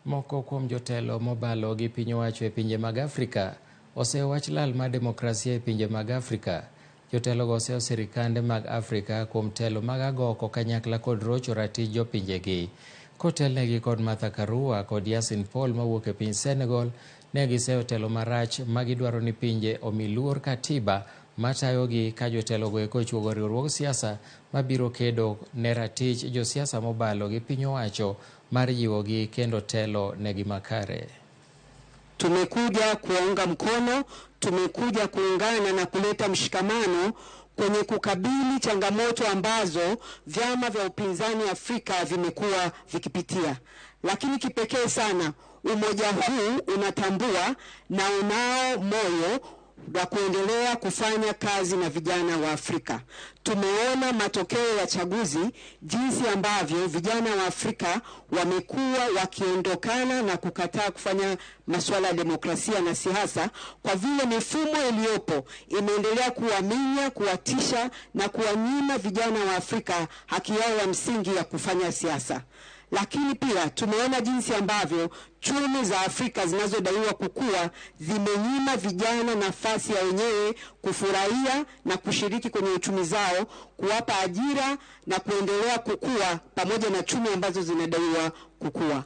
Moko kuom jotelo mobalo gi piny owacho e pinje mag Afrika oseyo wach lal mar demokrasia e pinje mag Afrika. Jotelogo oseyo sirikande mag Afrika kuom telo mag agoko kanyakla kod rocho ratich jopinjegi. Kotelnegi kod Martha Karua kod Yasin Paul mawuok e piny Senegal, ne giseyo telo marach ma gidwaro ni pinje omi luor katiba matayogi ka jotelogo eko ochuogo riwruog siasa mabiro kedo ne ratich josiasa mobalo gi piny owacho mar jiwogi kendo telo negi makare. Tumekuja kuwaunga mkono, tumekuja kuungana na kuleta mshikamano kwenye kukabili changamoto ambazo vyama vya upinzani Afrika vimekuwa vikipitia. Lakini kipekee sana umoja huu unatambua na unao moyo wa kuendelea kufanya kazi na vijana wa Afrika. Tumeona matokeo ya chaguzi jinsi ambavyo vijana wa Afrika wamekuwa wakiondokana na kukataa kufanya masuala ya demokrasia na siasa, kwa vile mifumo iliyopo imeendelea kuwaminya, kuwatisha na kuwanyima vijana wa Afrika haki yao ya msingi ya kufanya siasa. Lakini pia tumeona jinsi ambavyo chumi za Afrika zinazodaiwa kukua zimenyima vijana nafasi ya wenyewe kufurahia na kushiriki kwenye uchumi zao, kuwapa ajira na kuendelea kukua pamoja na chumi ambazo zinadaiwa kukua.